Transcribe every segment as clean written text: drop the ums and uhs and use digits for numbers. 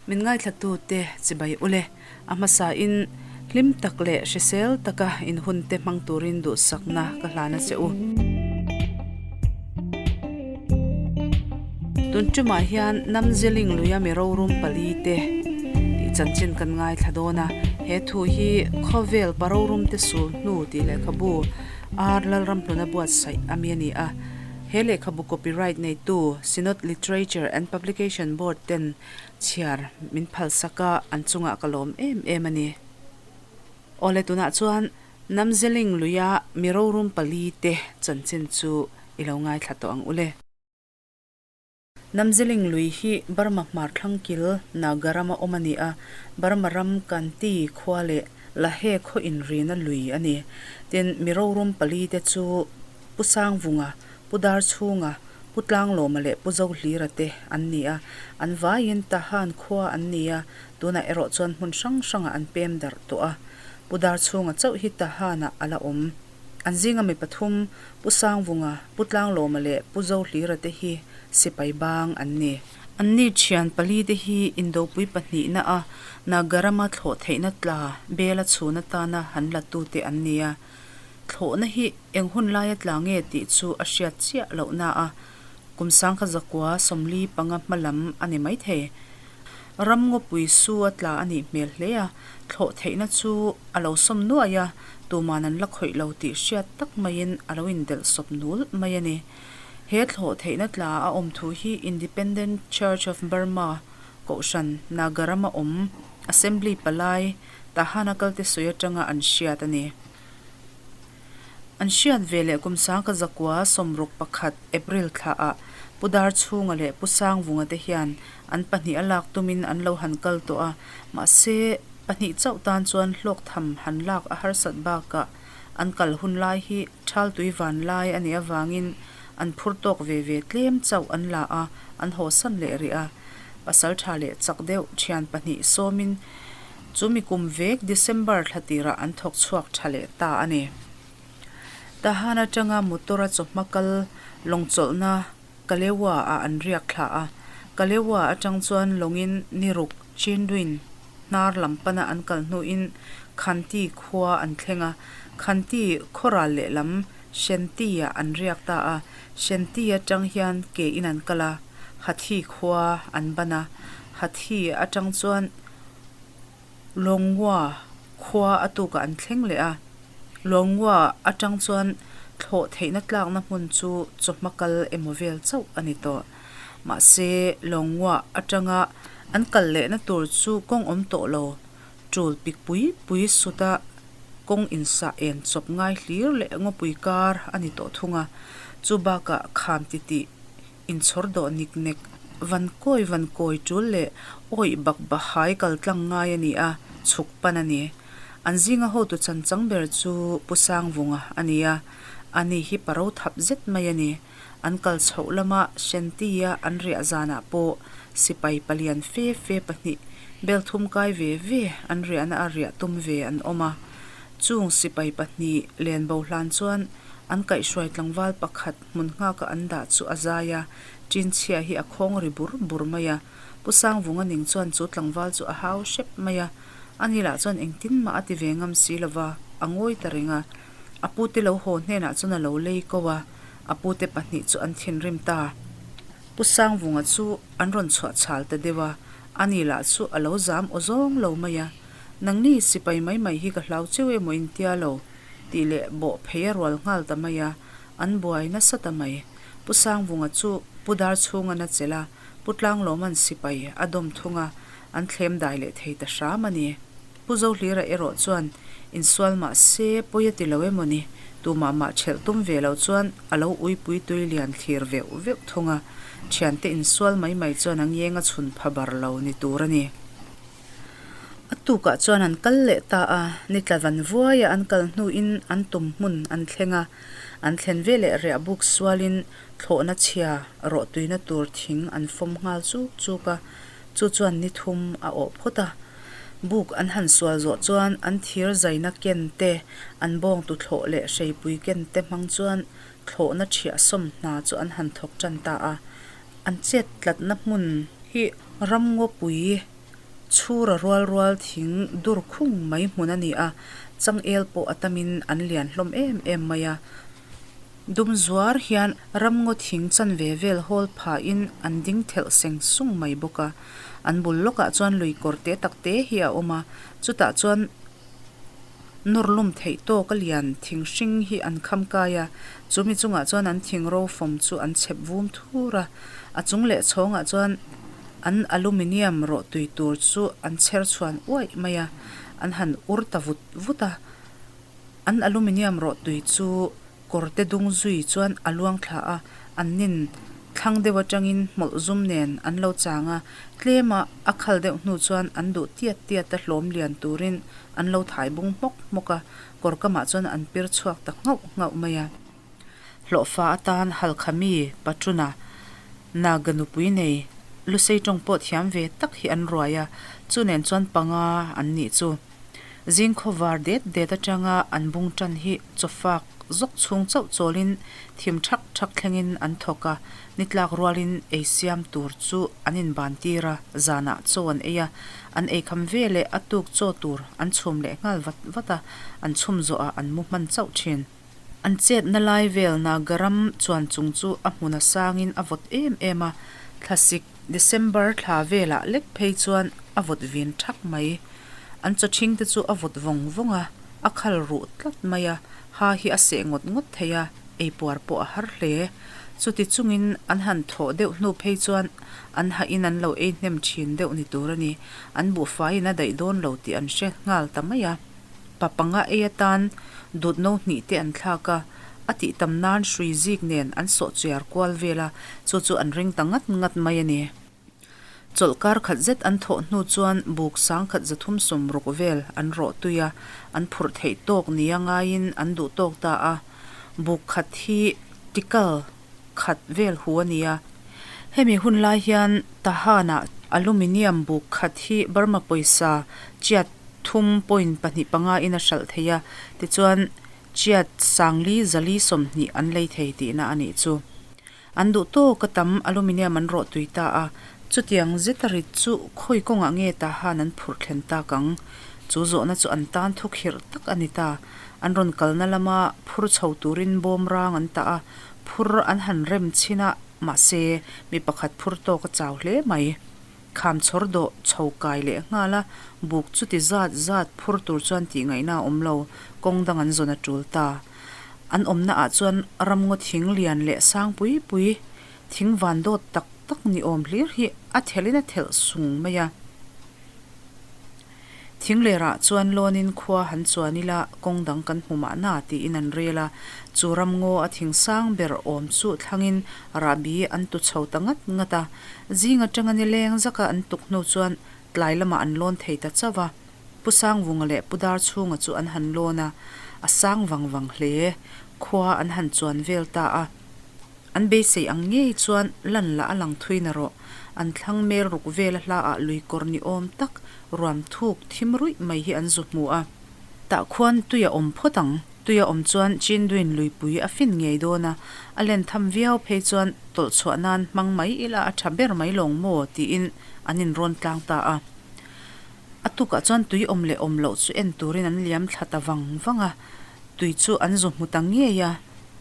Min ngaithlatute chibai ule. A hmasain hlim tak leh hrisel taka inhunte hmang turin duhsakna ka hlan a che u. Tun tumah hian Namziling luia mi rorum pali te tih chanchin kan ngaithla dawn a, he thu hi khawvel pa rorum te sul hnu tih lehkhabu R Lalramhluna buatsaih a mi a ni a. He lehkhabu copyright neitu Synod Literature and Publication Board ten Chhiar min phalsak a, an chungah ka lawm em em a ni. Awle tunah chuan Namzeling luia mi rorum pali te chanchin chu i lo ngaithla tawh ang ule. Namzeling lui hi Burma hmar thlangkil Naga rama awm a ni a, Burma ram Kanti khua leh Lahe khaw inrina lui a ni. Tin, mi rorum pali te chu Pu Sangvunga, Pu Darchhunga, Pu Tlanglawma leh Pu Zohlira te an ni a, an vaiin Tahan khua an ni a, tunah erawh chuan hmun hrang hrangah an pem darh tawh a. Pu Darchhunga chauh hi Tahanah a la awm. An zinga mi pathum, Pu Sangvunga, Pu Tlanglawma leh Pu Zohlira te hi sipai bang an ni. Anni thian pali te hi indopui pahnihna a Nagarama thlawh theihna tla bela chhun atana han la tute an ni a. Thlawhna hi eng hun laia tla nge tih chu a hriat chiah loh na a, kum sangkha zakua 45 hma lam a ni maithei. Ram ngawpui su a tla a nih hmel hle a, thlawh theihna chu a lo sawm nuai a, tuman an la khawih lo tih hriat tak maiin a lo indelh sawp nul mai a ni. He thlawh theihna tla a awm thu hi Independent Church of Burma Kohhran Nagarama awm Assembly palai Tahana kalte sawi atanga an hriat a ni. An hriat ve leh kum sangka zakua 61 April thlaah Pu Darchhunga leh Pu Sangvunga te hian an pahnih a lak tumin an lo han kal tawh a, mahse pahnih chauh tan chuan hlawk tham han lak a harsat bakah an kal hun lai hi Thaltui van lai a nih avangin an phur tawk ve ve tlem chauh an la a, an hawsan leh rih a. Pasal tha leh chak deuh thian pahnih sawmin Chu mi kum vek December thla tirah an thawk chhuak tha leh ta a ni. Tahan atanga motor a chawhma kal lawng chawlhna Kalewa ah an riak thla a. Kalewa atang chuan lawngin ni ruk Chindwin hnar lam pana an kal hnuin Khanti khua an thleng a. Khanti khaw ral lehlam Shenti ah an riak ta a. Shenti atang hian ke in an kal a, Hathi khua an ban a. Hathi atang chuan Lawngua khua a tukah an thleng leh a, Lawngua atang chuan thlawh theihna tlakna hmun chu chawhma kal emaw vel chauh a ni tawh. Mahse, Lawngua atanga an kal lehna tur chu kawng awm tawh lo, tul pik pui pui suta kawng insah en chawp ngai hlir leh ngawpui kar a ni tawh thung a, chu bakah kham titih Inchhawr dawh nik nek, van kawi van kawi tul leh awih bak bahai kal tlang ngai a ni a, chhuk pan a ni. An zinga hotu chan chang ber chu Pu Sangvunga a ni a, ani hi paro thap zet mai a ni. An kal chhoh lama Shentia an riah zanah pawh sipai palian fe fe pahnih bel thum kai ve ve an riahna a riah tum ve an awm a. Chung sipai pahnih len bo hlan chuan an kaihhruai tlangval pakhat Hmun nghaka an dah chu a zai a, Chinchhia hi a khawng ri bur bur mai a. Pu Sangvunga ning chuan chu tlangval chu a hau hrep mai a, ani lah chuan engtin mah a ti ve ngam si lo va, a ngawi ta reng a. A pute lo haw hnenah chuan a lo lei ko a, a pute pahnih chu an thinrim ta. Pu Sangvunga chu an rawn chhuah chhal ta deuh a, ani lah chu a lo zam aw zawng lo mai a, Nangni sipai mai mai hi ka hlau cheu emaw intia lo, tih leh bawh phei a rual nghal ta mai a. An buai nasa ta mai. Pu Sangvunga chu Pu Darchhunga'n a chelh a, Pu Tlanglawma'n sipai a dawm thung a, an thlem dai leh thei ta hram a ni. Pu Zohlira erawh chuan insual mah se pawi a ti lo emaw ni, tumah mah ṭhelh tum ve lo chuan a lo uipui tui lian thlir veuh veuh thung a, ṭhiante insual mai mai chuan a ngeng a chhun pha bar lo ni tur a ni. A tukah chuan an kal leh ta a, ni tla van vuaia an kal hnuin an tum hmun an thleng a, an thlen veleh riah buk sualin thlawhna chhia rawh tuina tur thing an fawm nghal chuk chuk a, chu chuan ni thum a awh phawt a. Buk an han sual zawh chuan an thir zaina ken te, an bawng tuthlawh leh hreipui ken te hmang chuan thlawhna ṭhiah sawm hna chu an han thawk ṭan ta a, an chet tlatna hmun hi ramngawpui. Chhura rual rual thing dur khung mai hmun a ni a, changel pawh a tamin an lian hlawm em em mai a. Dum zuar hian ramngaw thing chanve vel hawl phahin an ding thelh seng sung mai bawk a. An bul lawkah chuan lui kawr te tak te hi a awm a, chutah chuan nawr lum theih tawk a lian thing hring hi an kham kai a, chumi chungah chuan an thing ro fawm chu an chhep vum thur a, a chung leh chhawngah chuan an aluminium rawh tui tur chu an chher chhuan uaih mai a, an han ur ta vut vut a, an aluminium rawh tui chu kawr te dung zui chuan a luang thla a, an nin thlang deuh atangin hmawlh zum nen an lo chang a, tlema a khal deuh hnu chuan an duh tiat tiat a hlawm lian turin an lo thai bung hmawk hmawk a, kawr kamah chuan an pir chhuak ta nghauh nghauh mai a. Hlawhfa atan Halkha mi Patruna Naga nupui nei Lusei tawng pawh thiam ve tak hi an ruai a, chu nen chuan panga an nih chu. Zing khawvar det det atanga an bung tan hi chawfak zawk chhung chauh chawlin thim thak thak thlengin an thawk a, ni tlak rualin ei siam tur chu an inban tir a, zanah chaw an ei a, an ei kham ve leh a tuk chaw tur an chhum leh nghal vat vat a, an chhum zawhah an mu hman chauh thin. An chetna lai vel Nagaram chuan chung chu a hmun a sangin a vawt em em a, thlasik December thla velah lek phei chuan a vawt vin thak mai. An chaw thing te chu a vawt vawng vawng a, a khal ruh tlat mai a, ha hi a seh ngawt ngawt thei a, ei puar pawh a har hle. Chuti chungin an han thawh deuh hnu phei chuan an hahin an lo ei hnem thin deuh ni tur a ni, an buhfaiin a daih dawn lo tih an hre nghal ta mai a. Pa panga ei atan dut no hnih te an thlak a, a tih tam nan hrui zik nen an sawh chiar kual vel a, chu chu an ring ta ngat ngat mai a ni. Chawlhkar khat zet an thawh hnu chuan buk sangkhat 360 vel an rawh tui a, an phurh theih tawk nia ngaiin an duh tawk ta a. Buk khat hi tikal khat vel hu a ni a. Hemi hun lai hian Tahan-ah aluminium buk khat hi Burma pawisa chiat thum point pahnih panga in a hralh thei a, tichuan chiat sangli zali 20 an lei thei tihna a nih chu. An duh tawk a tam aluminium an rawh tui ta a, chutiang zeta rit chu khawi kawngah nge Tahan an phurh thlen tak ang? Chu zawhna chu an tan thu khirh tak a ni ta. An rawn kalna lama phur chho turin bawm rang an tah a, phur an han rem chhin a, mahse mi pakhat phur tawk a chau hle mai. Kham chhawr dawh chho kai leh nghal a, buk chuti zat zat phur tur chuan tih ngaihna a awm lo, kawng dang an zawn a tul ta. An awmna ah chuan ramngaw thing lian leh sang pui pui, thing van dawt tak tak ni awm hlir hi a thelh in a thelh sung mai a. Thing lerah chuan lawnin khua han chuan ila kawng dang kan hmu mahna tiin an rel a, chu ramngaw a thing sang ber awm chu thlangin rahbi an tu chho ta ngat ngat a. Zing atanga nileng zaka an tuk hnu chuan tlai lamah an lawn thei ta chauh a. Pu Sangvunga leh Pu Darchhunga chu an han lawn a, a sang vang vang hle. Khua an han chuan vel ta a. An beisei ang ngei chuan lan lah a lang thui na rawh. An thlang mel ruk vel a hla ah lui kawr ni awm tak ruam thuk thim ruih mai hi an zu hmu a. Tah khuan tui a awm phawt ang. Tui a awm chuan Chinduin luipui a fin ngei dawn a, a len tham viau phei chuan tawlh chhuah nan hmang mai ila a tha ber mai lawng maw tiin an inrawn tlang ta a. A tukah chuan tui awm leh awm loh chu en turin an liam thla ta vang vang a, tui chu an zu hmu ta ngei a.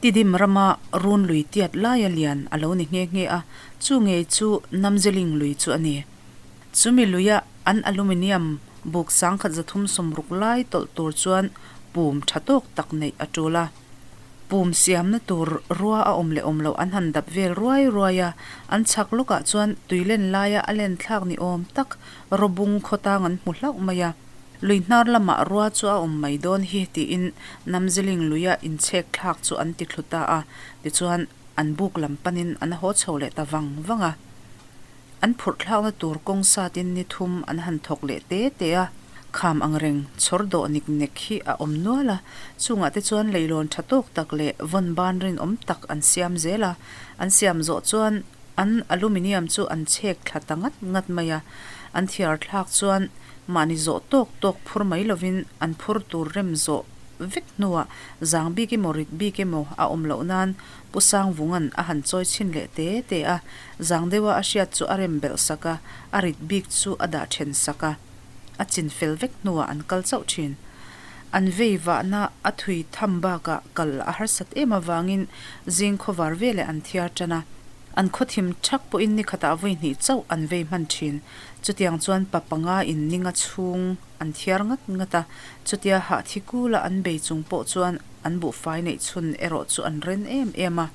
Tidim rama run lui tiat laia lian a lo ni nghe nghe a, chu ngei chu Namjeling lui chu a ni. Chumi luia an aluminium buk 1360 lai tawlh tur chuan pum tha tawk tak neih a tul a. Pum siamna tur rua a awm leh awm loh an han dap vel ruai ruai a, an chhak lawkah chuan tui len laia a len thlak ni awm tak rawbung khawtang an hmu hlauh mai a. Lui hnar lamah rua chu a awm mai dawn hi tiin Namziling luia inchhek thlak chu an ti thlu ta a, tichuan an buk lam panin an haw chho leh ta vang vang a. An phurh thlakna tur kawng satin ni thum an han thawk leh te te a, kham ang reng chhawr dawh nik nek hi a awm nual a, chungah te chuan leilawn tha tawk tak leh vawn ban rinawm tak an siam zel a, an siam zawh chuan an aluminium chu an chhek thla ta ngat ngat mai a, an thiar thlak chuan mahni zawh tawk tawk phur mai lovin an phur tur rem zawh. vek hnuah zang bik emaw rit bik emaw a awm loh nan Pu Sangvunga'n a han chawi chhin leh te te a, zang deuha a hriat chu a rem belh sak a, a rit bik chu a dah then sak a, a chin fel vek hnuah an kal chauh thin. An vei vahna a thui tham bakah kal a harsat em avangin zing khawvar veleh an thiar tan a, an khawthim thak pawhin ni khatah vawi hnih chauh an vei hman thin. Chutiang chuan pa panga in ninga chhung an thiar ngat ngat a, chutia hahthi kula an bei chung pawh chuan an buhfai neih chhun erawh chu an ren em em a.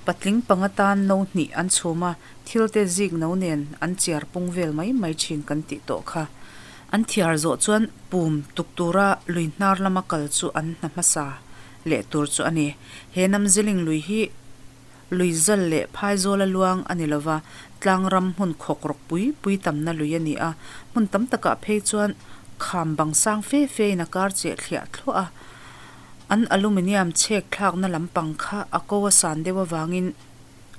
Patling panga tan no hnih an chhum a, thil te zik no nen an chiar pung vel mai mai thin kan tih tawh kha. An thiar zawh chuan pum tuk tura lui hnar lama kal chu an hna hmasa leh tur chu a ni. He Namziling lui hi lui zal leh phaizawla luang a ni lova, tlang ram hmun khawk rawk pui pui tamna lui a ni a, hmun tam takah phei chuan kham bang sang fe fe in a kar cheh thliah thluah a. An aluminium chhek thlakna lampang kha a ko a san deuh avangin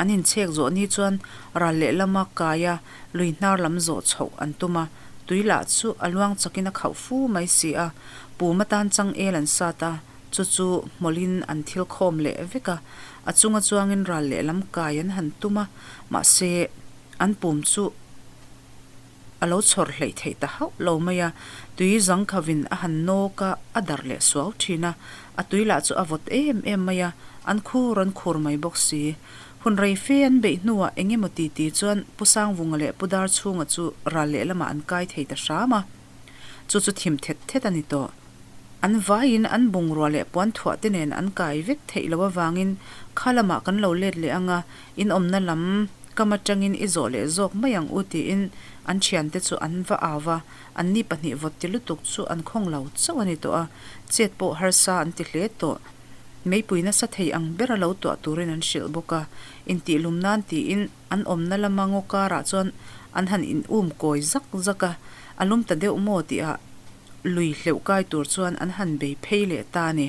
an inchhek zawh ni chuan ral lehlama kaia lui hnar lam zawh chhoh an tum a, tui lah chu a luang chakin a khauh fu mai si a, pum atan changel an sat a, chu chu hmawlhin an thil khawm leh vek a, a chunga chuangin ral lehlam kai an han tum a, mahse an pum chu. A lo chhawr hleih theih ta hauh lo mai a, tui zangkhavin a han nawk a, a darh leh suau thin a, a tui lah chu a vawt em em mai a, an khur an khur mai bawk si. Hun rei fe an beih hnuah eng emaw ti ti chuan Pu Sangvunga leh Pu Darchhunga chu ral lehlamah an kai thei ta hram a, chu chu thim thet thet a ni tawh. An vaiin an bungrua leh puan thuah te nen an kai vek theih loh avangin kha lamah kan lo let leh ang a, in awmna lam kam atangin i zawh leh zawk mai ang u tiin an thiante chu an va au va, anni pahnih vawt ti lutuk chu an khawng lo chauh a ni tawh a, chet pawh harsa an ti hle tawh. Meipui nasa thei ang bera lo tuah turin an hrilh bawk a, intihlum nan tiin an awmna lama ngaw karah chuan an han in um kawi zak zak a, a lum ta deuh maw tihah lui hleuh kai tur chuan an han bei phei leh ta a ni.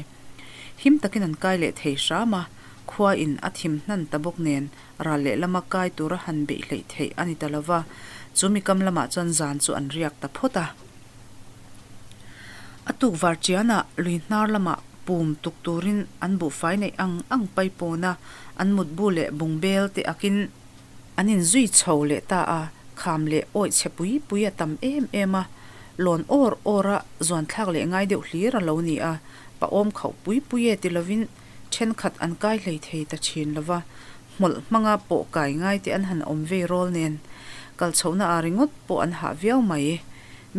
Him takin an kai leh thei hram a, khua in a thim hnan ta bawk nen ral leh lama kai tura han beih hleih theih a ni ta lo va, chu mi kam lamah chuan zan chu an riak ta phawt a. A tuk var chianah lui hnar lamah pum tuk turin an buhfai neih ang ang paipawn a, an mutbu leh bungbel te akin An inzui chho leh ta a, kham leh awih chhe pui pui a tam em em a, lawn awr awr a zuan thlak leh ngai deuh hlir a lo ni a, pa awm khauh pui pui e ti lovin thenkhat an kai hlei thei ta thin lo va, hmawlh hmanga pawh kai ngai te an han awm vei rawl nen kal chhohna ah ringawt pawh an hah viau mai.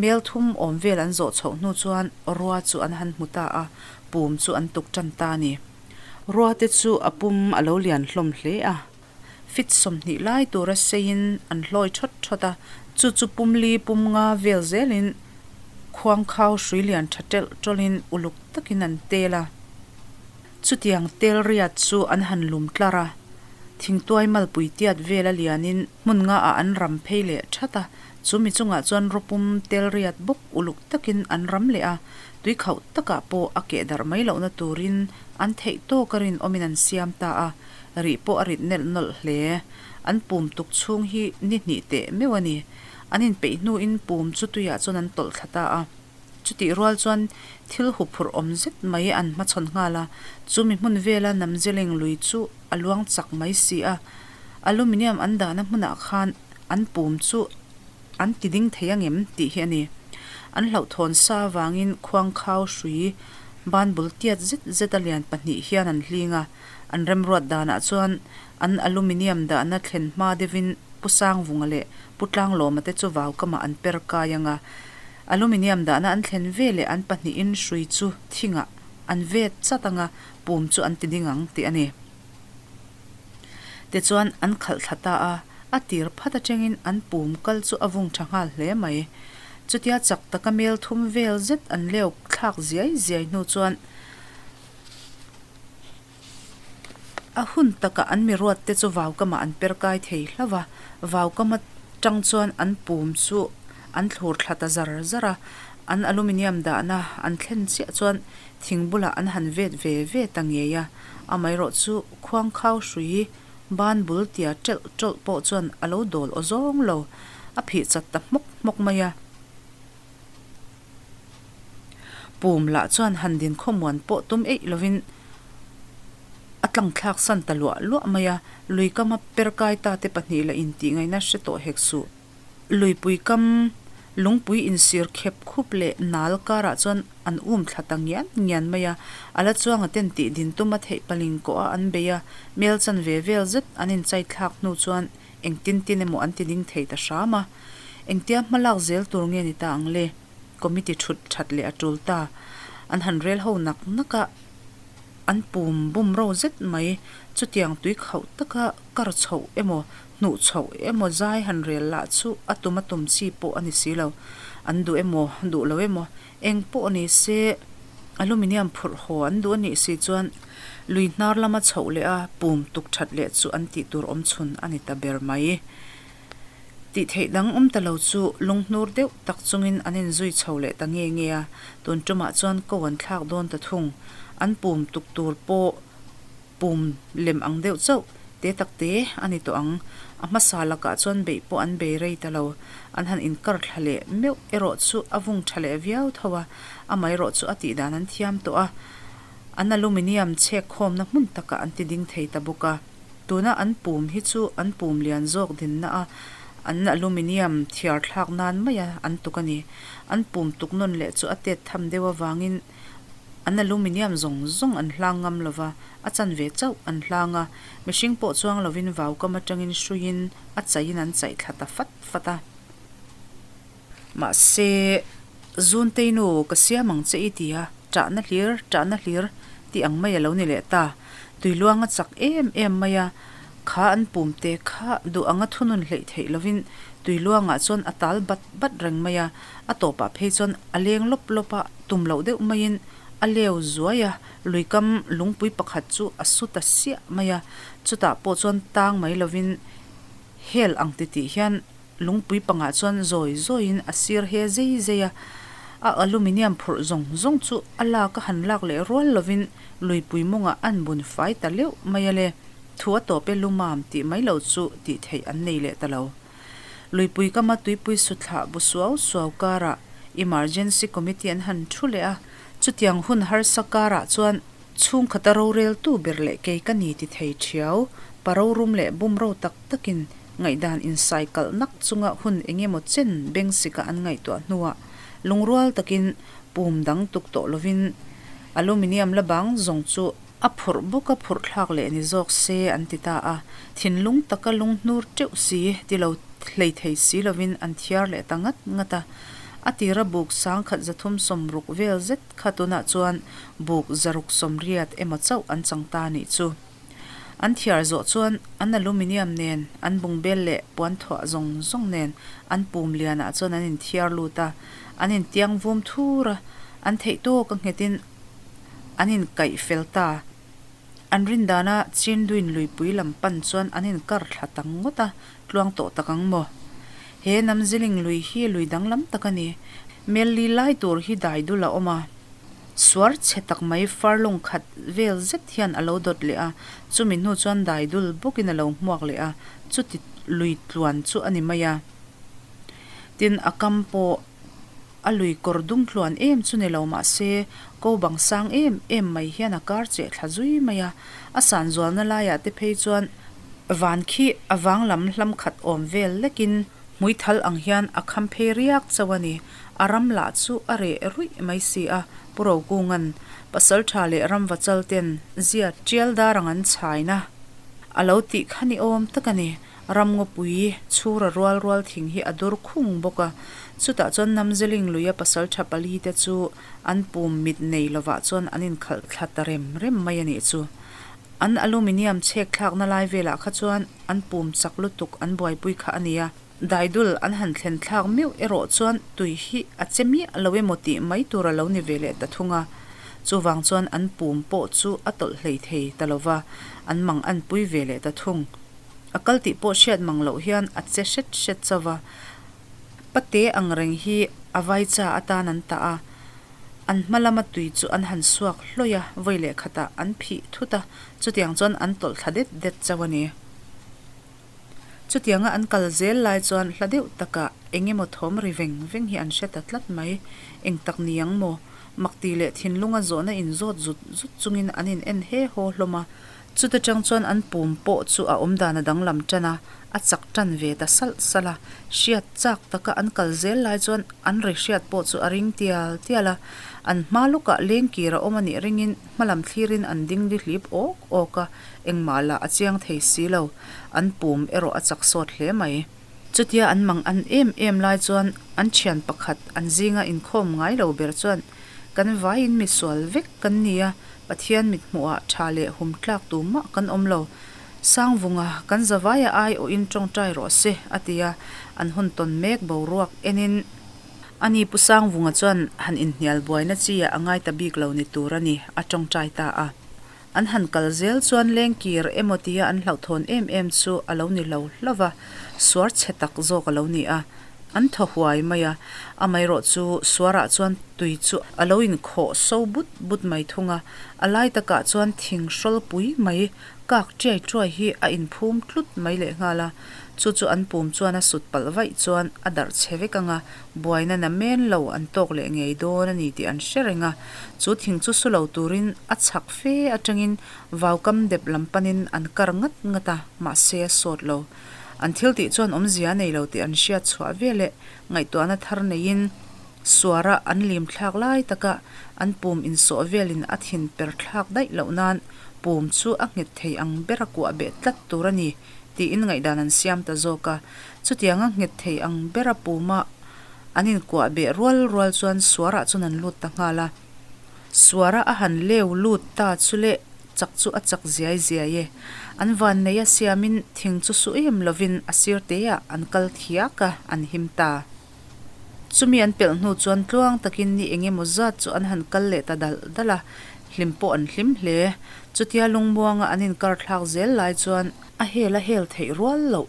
Mel thum awm vel an zawh chhoh hnu chuan rua chu an han hmu ta a, pum chu an tuk tan ta a ni. Rua te chu a pum a lo lian hlawm hle a. Fit 20 lai tura seiin an hlawi thawt thawt a, chu chu pumli pum nga vel zelin khuangkhau hrui lian tha telh tawlhin uluk takin an tel a. Chutiang tel riat chu an han lum tlar a, thingtuai malpui tiat vela lianin hmun nga ah an ram phei leh that a, chu mi chungah chuan rawpum tel riat bawk uluk takin an ram leh a, tui khauh takah pawh a keh darh mai lohna turin an theih tawka rinawmin an siam ta a. Rih pawh a rit nelh nawlh hle. An pum tuk chhung hi ni hnih teh meuh a ni. An inpeih hnuin pum chu tuiah chuan an tawlh thla ta a. Chutih rual chuan thil huphurh awm zet mai an hmachhawn nghal a. Chu mi hmun vela Namjeleng lui chu a luang chak mai si a. Aluminium an dahna hmunah khan an pum chu an ti ding thei angem tih hi a ni. An hlauhthawn sa avangin khuangkhau hrui banbul tiat zet zet a lian pahnih hian an hling a. An remruat danah chuan an aluminium dahna thlen hma deuhin Pu Sangvunga leh Pu Tlanglawma te chu vau kamah an per kai ang a. Aluminium dahna an thlen ve leh an pahnihin hrui chu thingah an vet chat ang a, pum chu an ti ding ang tih a ni. Tichuan an khalh thla ta a, a tir phat atangin an pum kal chu a vung tha nghal hle mai. Chutia chak taka mel thum vel zet an leu thlak ziai ziai hnu chuan, A hun takah an mi ruat te chu vaukamah an per kai thei hlauh a, vaukam atang chuan an pum chu an thlur thla ta zar zar a, an aluminium dahna an thlen chiah chuan thing bulah an han vet ve ve ta ngei a, amaherawh chu khuangkhau hrui ban bul tia ṭelh ṭawlh pawh chuan a lo dawl aw zawng lo, a phih chat ta hmawk hmawk mai a. Pum lah chuan han din khawmuan pawh tum eih lovin a tlangthlak san ta luah luah mai a, lui kama per kai ta te pahnih lah intih ngaihna hre tawh hek suh. Luipui kam lungpui insir khep khup leh nal karah chuan an um thla ta ngian ngian mai a, a la chuanga ten tih din tuma theih paling kawh a an bei a, mel chan ve vel zet an inchai thlak hnu chuan engtin tin emaw an ti ding thei ta hram a. Engtia hma lak zel tur nge ni ta ang le? Committee thut that leh a tul ta. An han rel ho nak nak a, an pum bum ro zet mai. Chutiang tui khauh taka kar chhoh emaw hnuh chhoh emaw zai han rel lah chu a tum a tum chi pawh a ni si lo. An duh emaw, duh lo emaw, eng pawh ni se aluminium phurh haw an duh a nih si chuan lui hnar lama chhoh leh a pum tuk that leh chu an tih tur awm chhun a ni ta ber mai. Tih theih dang awm ta lo chu lunghnur deuh tak chungin an inzui chho leh ta nge nge a, tun tumah chuan ko an thlak dawn ta thung. An pum tuk tur pawh pum lem ang deuh chauh te tak te a ni tawh ang. A hmasa lakah chuan beih pawh an bei rei ta lo. An han inkar thla leh meuh erawh chu a vung tha leh viau tho a, amaherawh chu a tih dan an thiam tawh a, an aluminium chhek khawmna hmun takah an ti ding thei ta bawk a. Tuna an pum hi chu an pum lian zawk dinna a, an aluminium thiar thlak nan maia an tuk a ni. An pum tuk nawn leh chu a tet tham deuh avangin an aluminium zawng zawng an hlang ngam lo va, a chanve chauh an hlang a, mihring pawh chuang lovin vaukam atangin hruiin a chaihin an chaih thla ta fat fat a. Mahse, Zuntei nu ka siam ang che i ti a, ṭahna hlir, ṭahna hlir tih ang mai a lo ni leh ta. Tui luang a chak em em mai a, kha an pum te kha duh anga thunun hleih theih lovin tui luangah chuan a tal bat bat reng mai a, a tawpah phei chuan a leng lawp lawp a, tum loh deuh maiin a leu zuai a, luikam lungpui pakhat chu a su ta siah mai a, chutah pawh chuan tang mai lovin hel ang titih hian Lungpui pangah chuan zawi zawiin a sir he zei zei a, a aluminium phurh zawng zawng chu a lak a han lak leh rual lovin luipui mawngah an bun fai ta leuh mai a le. Thu a tawp e lumam tih mai lo chu tih theih an nei leh ta lo. Luipui kama tuipui suthlah bu suau suau karah Emergency Committee an han thu leh a, chutiang hun harsa karah chuan chhungkhata roreltu ber leh kei ka ni ti thei thiau, pa rorum leh bumro tak takin Ngaihdan insai kalh nak chunga hun eng emaw chen bengsika an ngaihtuah hnuah lungrual takin pum dang tuk tawh lovin aluminium la bang zawng chu a phurh bawk a phurh thlak leh ni zawk se an ti ta a, thinlung taka lung hnur teuh si ti lo hlei thei si lovin an thiar leh ta ngat ngat a. A tira buk sangkhat 360 vel zet kha tunah chuan buk 680 emaw chauh an chang ta nih chu. An thiar zawh chuan an aluminium nen, an bungbel leh puan thuah zawng zawng nen an pum lianah chuan an inthiar lut a, an intiang vum thur a, an theih tawk a nghetin an inkaih fel ta. An rin dana Chinduin luipui lam pan chuan an inkar thla ta ngawt a, tluang tawh tak ang maw? He Namziling lui hi lui danglam tak a ni. Melli lai tur hi dai dul a awm a. Suar chhe tak mai farlawng khat vel zet hian a lo dawt leh a, chumi hnu chuan dai dul bawkin a lo hmuak leh a, chuti lui tluan chu a ni mai a. Tin, a kam pawh a lui kawr dung tluan em chu ni lo mah se, ko bang sang em em mai hian a kar cheh thla zui mai a, a san zualna laiah te phei chuan van khi a vang lam hlam khat awm vel lekin hmuithal ang hian a kham phei riak chauh a ni. A ram lah chu a reh ruih mai si a, Pu Rokunga'n pasal tha leh ramva chal ten zia tial dar ang an chhaina a lo tih kha ni awm tak a ni. Ramngawpui chhura rual rual thing hi a dur khung bawk a, chutah chuan Namzeling luia pasal tha pali te chu an pum mit nei lovah chuan an inkhalh thla ta rem rem mai a nih chu. An aluminium chhek thlakna lai velah kha chuan an pum chak lutuk an buaipui kha a ni a. Daidul an han thlen thlak meuh erawh chuan tui hi a che miah lo emaw tih mai tur a lo ni ve leh ta thung a. Chuvang chuan an pum pawh chu a tawlh hlei thei ta lo va, an mang an pui ve leh ta thung. A kal tih pawh hriat mang loh hian a che hret hret chauh va. Pate ang reng hi a vaicha atan an tah a, an hma lama tui chu an han suak hlawih a, vawi leh khatah an phih thut a, chutiang chuan an tawlh thla det det chauh a ni. Chutianga an kal zel lai chuan hla deuh takah eng emaw thawm ri veng veng hi an hre ta tlat mai. Eng tak ni ang maw? Makti leh thinlunga zawhna inzawt zut zut chungin an in en he haw hlawm a. Chuta tang chuan an pum pawh chu a awmdan a danglam tan a, a chak tan ve ta salh salh a. Hriat chak taka an kal zel lai chuan an ri hriat pawh chu a ring tial tial a. An hma lawkah lengkir a awm a nih ringin hmalam thlirin an ding di hlip awk awk a, engmah lah a chiang thei si lo. An pum erawh a chak sawt hle mai. Chutia an mang an em em lai chuan an thian pakhat an zinga inkhawm ngai lo ber chuan, Kan vaiin misual vek kan ni a, Pathian mithmuhah tha leh hum tlak tu mah kan awm lo. Sangvunga kan zavaia ai awhin tawngtai rawh se, a ti a, an hun tawn mek boruak enin. Ani Pu Sangvunga chuan han inhnial buaina chi ah a ngai ta bik lo ni tur a ni, a tawngtai ta a. An han kal zel chuan lengkir emaw tia an hlauhthawn em em chu a lo ni lo hlauh va, suar chhe tak zawk a lo ni a. An thaw huai mai a, amaherawh chu suarah chuan tui chu a lo inkhawh so but but mai thung a, a lai takah chuan thing hrawl pui mai kak tiai tuai hi a inphum tlut mai lehnghal a, chu chu an pum chuan a sut palh vaih chuan a darh chhe vek ang a, buaina na men lo an tawk leh ngei dawn a ni tih an hre reng a, chu thing chu su lo turin a chhak fe atangin vaukam dep lam panin an kar ngat ngat a, mahse a sawt lo. An thil tih chuan awmzia a nei lo tih an hriat chhuah veleh ngaihtuahna thar neiin suara an lim thlak lai taka an pum insawh velin a thin per thlak daih loh nan pum chu a nghet thei ang bera kuah beh tlat tur a ni tiin ngaihdan an siam ta zawk a. Chutianga nghet thei ang bera puma an inkuah beh rual rual chuan suarah chuan an lut ta nghal a. Suara a han leu lut ta chu leh chak chu a chak ziai ziai e. An van nei a siamin thing chu su em lovin a sir teah an kal thiak a, an him ta. Chumi an pelh hnu chuan tluang takin ni eng emaw zat chu an han kal leh ta dalh dalh a, hlim pawh an hlim hle. Chutia lungmuanga an inkar thlak zel lai chuan a hel a hel theih rual loh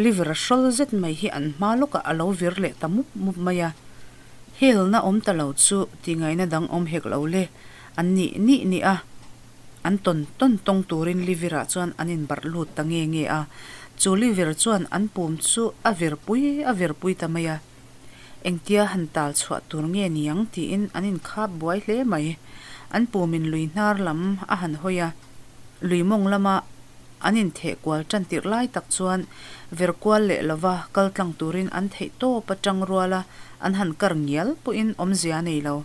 liver a hrawl zet mai hi an hma lawkah a lo vir leh ta mup mup mai a. Helna awm ta lo chu tingaihna dang awm hek lo le, an nih nih nih a, an tawn tawn tawng turin livirah chuan an inbarh lut ta nge nge a, chu livir chuan an pum chu a vir pui a vir pui ta mai a, engtia han tal chhuah tur nge niang tiin an inkhap buai hle mai. An pumin lui hnar lam a han hawi a, lui mawng lama An intheh kual tan tirh lai tak chuan ver kual leh lova kal tlang turin an theih tawp a tang rual a, an han kar ngial pawhin awmzia a nei lo,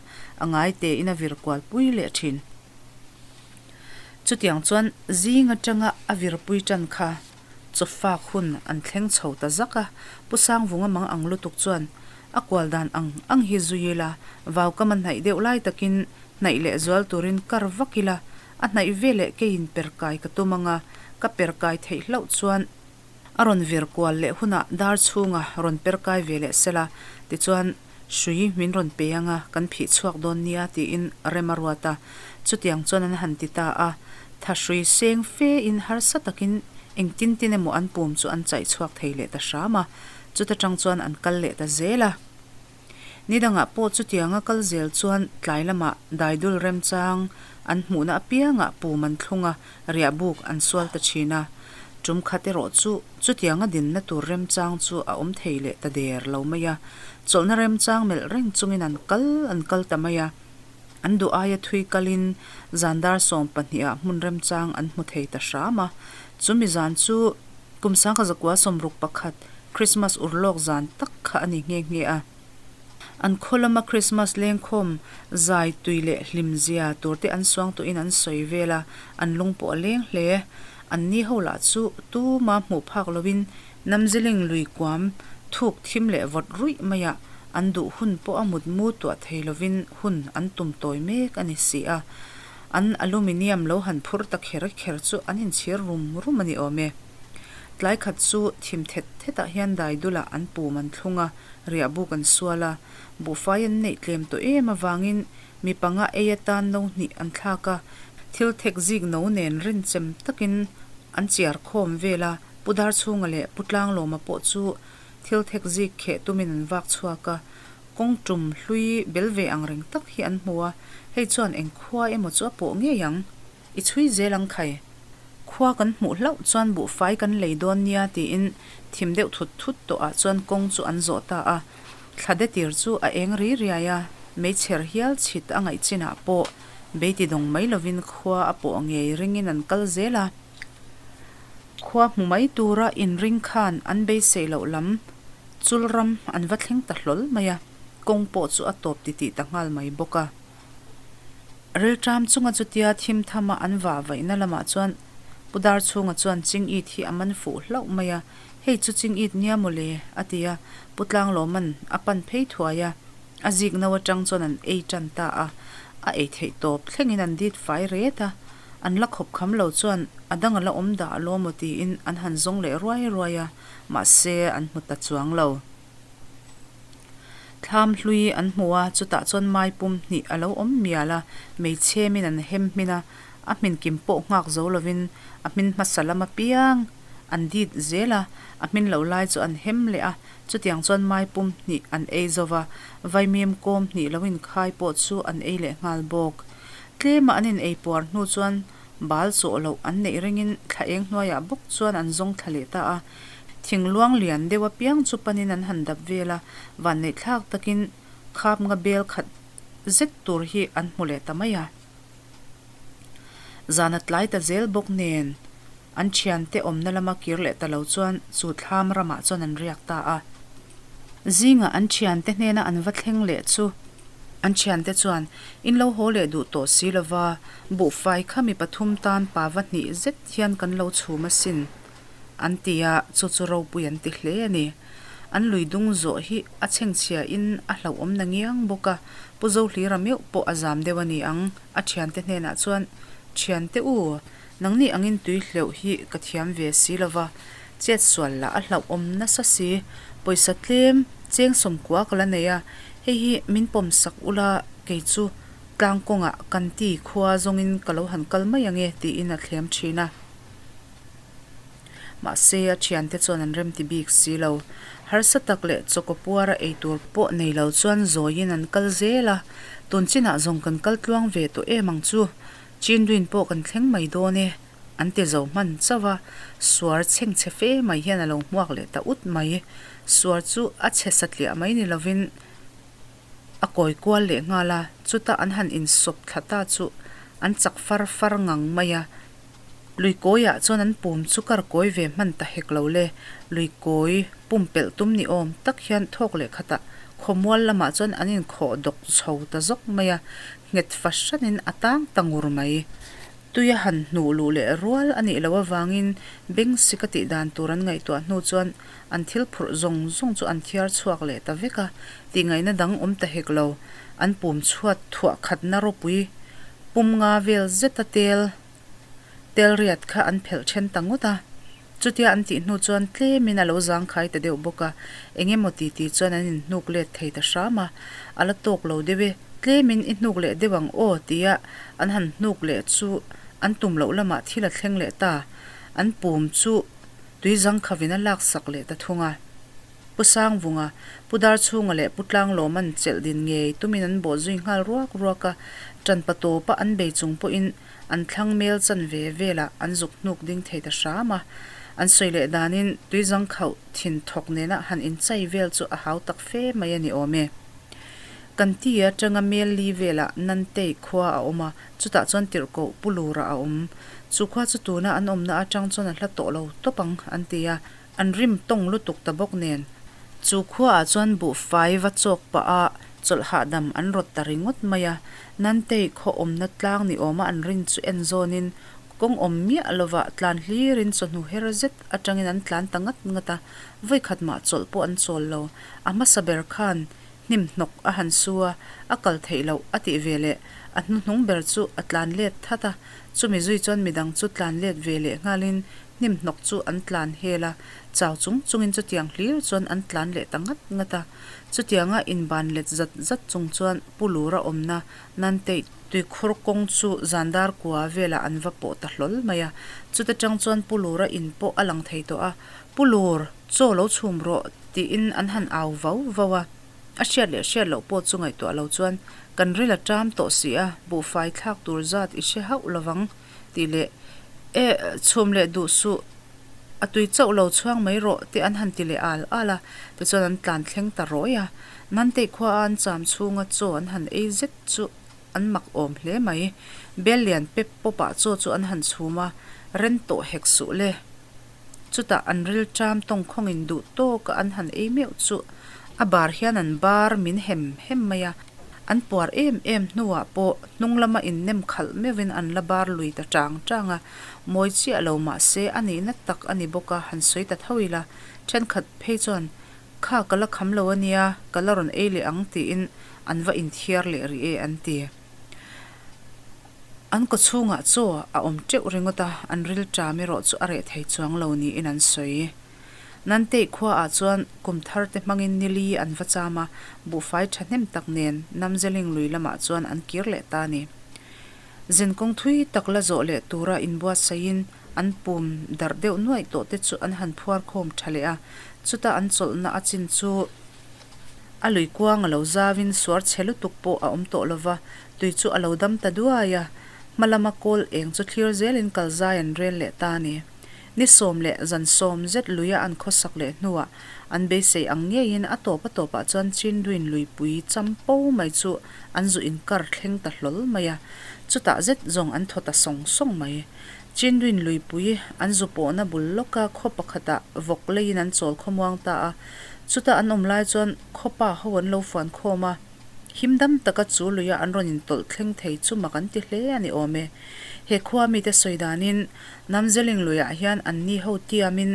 a ngai tein a vir kual pui leh thin. Chutiang chuan zing atanga a vir pui tan kha chawfak hun an thleng chho ta zak a, Pu Sangvunga mang ang lutuk chuan a kual dan ang ang hi zui ila, vaukam a hnaih deuh lai takin hnaih leh zual turin kar vak ila, A hnaih veleh keiin perkai ka tum ang a, ka perkai theih hlauh chuan a rawn vir kual leh hunah dar chhunga rawn perkai ve leh sela, tichuan hrui min rawn pe ang a, kan phih chhuak dawn nia tiin rem a ruat a. Chutiang chuan an han ti ta a, tha hrui seng fe in harsa takin engtin tin emaw an pum chu an chaih chhuak thei leh ta hram a, chuta tang chuan an kal leh ta zel a. Ni dangah pawh chutianga kal zel chuan tlai lamah daidul remchang an hmuhna apiangah pum an thlung a, riahbuk an sual ta thin a. Tum khat erawh chu chutianga dinna tur remchang chu a awm thei leh ta der lo mai a, chawlhna remchang melh reng chungin an kal an kal ta mai a. An duh aia thui kalin zan dar 12 ah hmun remchang an hmu thei ta hram a. Chumi zan chu Kum sangkha zakua 61 Christmas urlawk zan tak kha a ni nghe nghe a. An khaw lama Christmas lengkhawm zai tui leh hlim zia tur te an suang tawhin an sawi vel a, an lung pawh a leng hle. An ni ho lah chu tuma hmuh phak loin Namziling lui kuam thuk thim leh vawt ruih maiah an duh hun pawh a mutmu tuah thei lovin hun an tum tawi mek a ni si a. An aluminium lo han phur ta kher kher chu an inchhir rum rum a ni awm e. Tlai khat chu thim thet thetah hian daidulah an pum an thlung a, riahbuk an sual a. Buhfai an neih tlem tawh em avangin mi panga ei atan no hnih an thlak a, thil thek zik no nen rinchem takin an chiar khawm vel a, Pu Darchhunga leh Pu Tlanglawma pawh chu thil thek zik kheh tumin an vak chhuak a, kawng tum hlui bel ve ang reng tak hi an hmu a, hei chuan eng khua emaw chu a pawh ngei ang. I chhui zel ang khai. Khua kan hmuh hlauh chuan buhfai kan lei dawn nia tiin thim deuh thut thut tawhah chuan kawng chu an zawh ta a. Thla de tir chu a eng ri riai a. Meichher hial chhit a ngaih chinah pawh beitidawng mai lovin khua a pawh ngei ringin an kal zel a. Khua hmu mai tura inring khan an beisei loh lam chul ram an va thleng ta hlawl mai a, kawng pawh chu a tawp titih ta nghal mai bawk a. Rilṭam chunga chutia thim thama an vah vaihna lamah chuan Pu Darchhunga chuan Chingit hi a man fuh hlauh mai a, Hei chu Chingit nia maw le? a ti a, Pu Tlanglawman a pan phei thuai a. A zik no atang chuan an ei tan ta a, a ei theih tawp thlengin an dit fai ret a, an la khawp kham lo chuan a dang a la awm dah lo maw tiin an han zawng leh ruai ruai a, mahse an hmu ta chuang lo. Thlam hlui an hmu a, chutah chuan mai pum hnih a lo awm mial a, meichhemin an hem hmin a, a hmin kim pawh nghak zo lovin a hmin hmasa lam apiang an dit zel a, a hmin loh lai chu an hem leh a, Chutiang chuan mai pum hnih an ei zo va, vaimim kawm hnih lo inkhai pawh chu an ei leh nghal bawk. Tlema an in ei puar hnu chuan bal chawh loh an neih ringin thla eng hnuaiah bawk chuan an zawng thla leh ta a. Thing luang lian deuh apiang chu panin an han dap vel a, vanneih thlak takin khap nga bel khat zet tur hi an hmu leh ta mai a. Zan a tlai ta zel bawk nen. An thiante awmna lama kir leh ta lo chuan chu thlam ramah chuan an riak ta a. Zingah an thiante hnena an va thleng leh chu an thiante chuan in lo haw leh duh tawh si lova, buhfai kha mi pathum tan pa va hnih zet hian kan lo chhum asin an ti a, chu chu ropui an ti hle a ni. An lui dung zawh hi a chhengchhia in a hlauhawm na ngiang bawk a, Pu Zohlira meuh pawh a zam deuh a ni ang. A thiante hnenah chuan, Thiante u, Nangni angin tui hleuh hi ka thiam ve si lo va, chet sual lah a hlauhawm nasa si. Pawisa tlem cheng sawmkua ka la nei a, hei hi min pawm sak ula kei chu tlang kawngah kan ti khua zawngin ka lo han kal mai ang e tiin a thlem thin a. Mahse a thiante chuan an remti bik si lo. Harsa tak leh chawkaw puara ei tur pawh nei lo chuan zawiin an kal zel a, tun chinah zawng kan kal tluang ve tawh em ang chu. Chinduin pawh kan thleng mai dawn e, an ti zo hman chauh a, suar chhengchhe fe mai hian a lo hmuak leh ta ut mai. Suar chu a chhe satliah mai ni lovin a kawi kual leh nghal a, chuta an han insawp thla ta chu an chak far far ngang mai a. Lui kawiah chuan an pum chu kar kawi ve hman ta hek lo le, lui kawi pumpelh tum ni awm tak hian thawk leh khatah khawmual lamah chuan an inkhawh dawk chho ta zawk mai a, nghet fahranin a tang ta ngur mai. Tui a han hnuh luh leh rual a nih loh avangin beng sik a tih dan tur an ngaihtuah hnu chuan an thil phurh zawng zawng chu an thiar chhuak leh ta vek a, tihngaihna dang awm ta hek lo. An pum chhuat thuah khatna ropui pum nga vel zeta tel Telriat kha an phelh then ta ngawt a, chutia an tih hnu chuan tlemin a lo zangkhai ta deuh bawk a, eng emaw ti ti chuan an inhnuk let thei ta hram a, a la tawk lo deuh e, tlemin i hnuk leh deuh ang aw tia an han hnuk leh chu an tum loh lamah thil a thleng leh ta, an pum chu tui zangkhavin a laksak leh ta thung a. Pu Sangvunga, Pu Darchhunga leh Pu Tlanglawman chelh din ngei tumin an bawh zui nghal ruak ruak a, ṭanpa tawpa an bei chung pawhin an thlang mel chan ve velah an zuk hnuk ding thei ta hram a. An sawi leh danin tuizangkhauh thin thawk nena han inchai vel chu a hau tak fe mai a ni awm e. Kan ti atanga mel li velah Nantei khua a awm a, chutah chuan tirhkoh Pu Lura a awm. Chu khua chu tuna an awmna atang chuan a hla tawh lo tawp ang an ti a. An rim tawng lutuk ta bawk nen, chu khuaah chuan buhfai va chawk pah a chawlh hahdam an rawt ta ringawt mai a. Nantei khaw awmna tlang ni awma an rin chu en zawnin kawng awm miah lovah tlan hlirin chawhnu her zet atangin an tlan ta ngat ngat a, vawikhat mah chawlh pawh an chawl lo. A hmasa ber khan hnim hnawk a han su a, a kal theih loh a tih ve leh a hnuhnung ber chu a tlan let that a, chumi zui chuan midang chu tlan let ve leh nghalin Hnim hnawk chu an tlan hel a, chau chung chungin chutiang hlir chuan an tlan leh ta ngat ngat a. Chutianga inban let zat zat chung chuan Pu Lura awmna Nanteih tuikhur kawng chu zandar kua velah an va pawh ta hlawl mai a. Chuta tang chuan Pu Lura in pawh a lang thei tawh a, Pu Lur, chaw lo chhum rawh tiin an han au vau vau a. A hriat leh hriat loh pawh chu ngaihtuah lo chuan kan ril a ṭam tawh si a, buhfai thlak tur zat i hre hauh lovang. Tih leh, E, chhum leh duh suh. A tui chauh lo chhuang mai rawh te an han ti leh al al a, tichuan an tlan thleng ta rawih a. Nantei khua a an cham chhunga chaw an han ei zet chu an mak awm hle mai. Bel lian pep pawp ah chaw chu an han chhum a, ren tawh hek suh le. Chutah an ril ṭam tawngkhawngin duh tawka an han ei meuh chu a bar hian an bar min hem hem mai a, an puar em em hnuah pawh hnung lama innem khalh meuhin an la bar lui ta ṭang ṭang a, mawi chiah lo mah se a nihna tak a ni bawk a, han sawi ta tho ila, ṭhenkhat phei chuan Kha ka la kham lo a nia, ka la rawn ei leh ang tiin an va inthiar leh rih e an ti. An kawchhungah chaw a awm teuh ringawt a, an rilṭam erawh chu a reh thei chuang lo niin an sawi. Nantei khuaah chuan kum thar te hmangin nili an va cham a, buhfai thahnem tak nen Namzeling lui lamah chuan an kir leh ta a ni. Zinkawng thui tak la zawh leh tura inbuatsaihin an pum darh deuh nuaih tawh te chu an han phuar khawm tha leh a, chuta an chawlhna a chin chu a lui kuang a lo zauin suar chhe lutuk pawh a awm tawh lova, tui chu a lo dam ta duai a, hma lama kawl eng chu thlir zelin kal zai an rel leh ta a ni. Ni sawm leh zan sawm zet luia an khawsak leh hnuah an beisei ang ngeiin a tawp a tawpah chuan Chinduin luipui champo mai chu an zu inkar thleng ta hlawl mai a, chutah zet zawng an thaw ta sawng sawng mai. Chinduin luipui an zu pawhna bul lawka khaw pakhatah vawk leiin an chawl khawmuang ta a, chuta an awm lai chuan khawpa ho an lo fuan khawm a, him dam taka chu luia an rawn intawlh thleng thei chu mak an ti hle a ni awm e. He khua mite sawi danin Namzeling luiah hian anni ho tiamin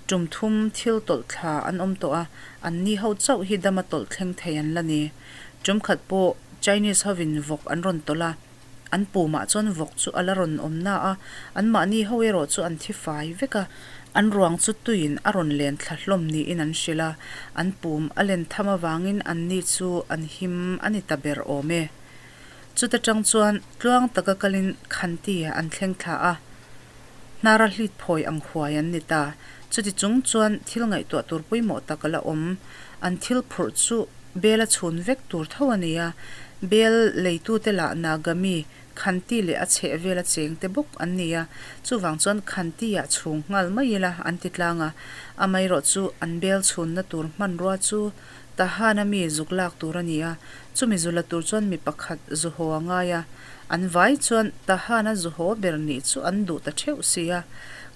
tum thum thil tawlh thla an awm tawh a, anni ho chauh hi dama tawlh thleng thei an la ni. Tum khat pawh Chinese hovin vawk an rawn tawlh a, an pumah chuan vawk chu a la rawn awm na a, anmahni ho erawh chu an thi fai vek a, an ruang chu tuiin a rawn len thla hlawm niin an hrilh a, an pum a len tham avangin anni chu an him a ni ta ber awm e. Chuta tang chuan tluang taka kalin Khanti an thleng thla a, hnara hlit phawi ang huai an ni ta. Chuti chung chuan thil ngaihtuah tur pawimawh tak a la awm. An thil phurh chu bel a chhun vek tur tho a ni a, bel leitute lah Nagami, Khanti leh a chheh vela chengte bawk an ni a, chuvang chuan Khanti-ah chhung nghal mai ila an ti tlang a. Amaherawhchu an bel chhunna tur hmanrua chu Tahana mi zuk lak tur a ni a, chumi zu la tur chuan mi pakhat zu haw a ngai a. An vai chuan Tahana zu haw ber nih chu an duh ta theuh si a,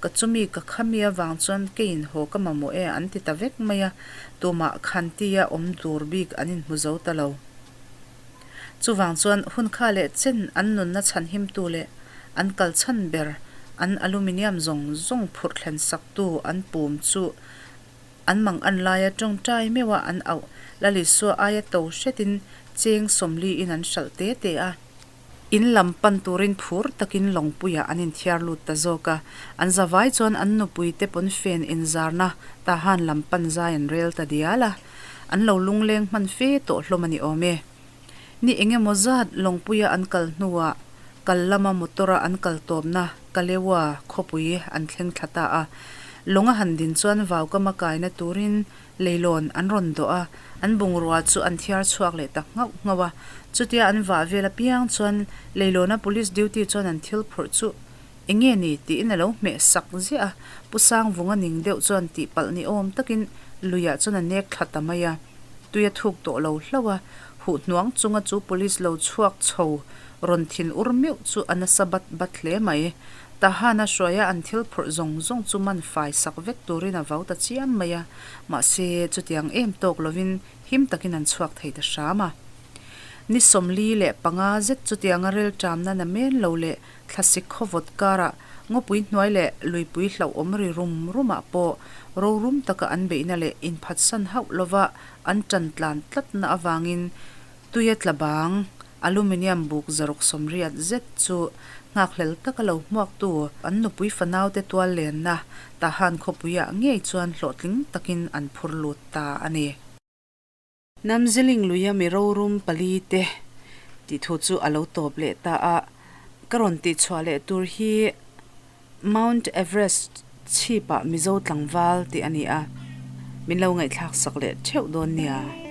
ka chumi ka khami avang chuan keiin haw ka mamawh e an ti ta vek mai a, tumah Khantia awm tur bik an inhmu zo ta lo. Chuvang chuan hun kha leh chen an nunna chhanhimtu leh an kal chhan ber an aluminium zawng zawng phurh thlen saktu an pum chu An mang an laia tawngtai meuha an auh Lalisua aia to hretin cheng sawmliin an hralh te te a. In lam pan turin phur takin lawngpuiah an inthiar lut ta zawk a. An zavai chuan an nupuite pawnfen inzarna Tahan lam pan zai an rel ta dial a. An lo lungleng hman fe tawh hlawm a ni awm e. Ni eng emaw zat lawngpuia an kal hnuah kal lama motor-a an kal tawpna Kalewa khawpui an thleng thla ta a. Lawng a han din chuan vaukama kaina turin leilawn an rawn dawh a, an bungrua chu an thiar chhuak leh ta nghauh nghauh a. Chutia an vah vel apiang chuan leilawna police duty chuan an thil phurh chu eng nge ni tiin a lo hmeh sak ziah a. Pu Sangvunga ning deuh chuan tihpalh ni awm takin luiah chuan a nek thla ta mai a. Tui a thuk tawh lo hlauh a, huh hnuang chunga chu police lo chhuak chho rawn thin ur meuh chu a nasa bat bat hle mai. Tahana hruaia an thil phurh zawng zawng chu man fai sak vek turin a vau ta chiam mai a, mahse chutiang em tawk lovin him takin an chhuak thei ta hram a. Ni 45 zet chutianga rilṭamna na men lo leh Thlasik khawvawt karah ngawpui hnuai leh luipui hlauhawm ri rum rumah pawh rorum taka an beihna leh inphatsan hauh lova an tan tlan tlatna avangin tuia tla bang aluminium buk zaruk sawmriat zet chu nghakhlel taka lo hmuaktu an nupui fanaute tual lenna Tahan khawpuiah ngei chuan hlawhtling takin an phur lut ta a ni. Namziling luia mi rorum pali te tih thu chu a lo tawp leh ta a, ka rawn tih chhuah leh tur hi Mount Everest chhipah Mizo tlangval tih a ni a, min lo ngaihthlak sak leh theuh dawn nia.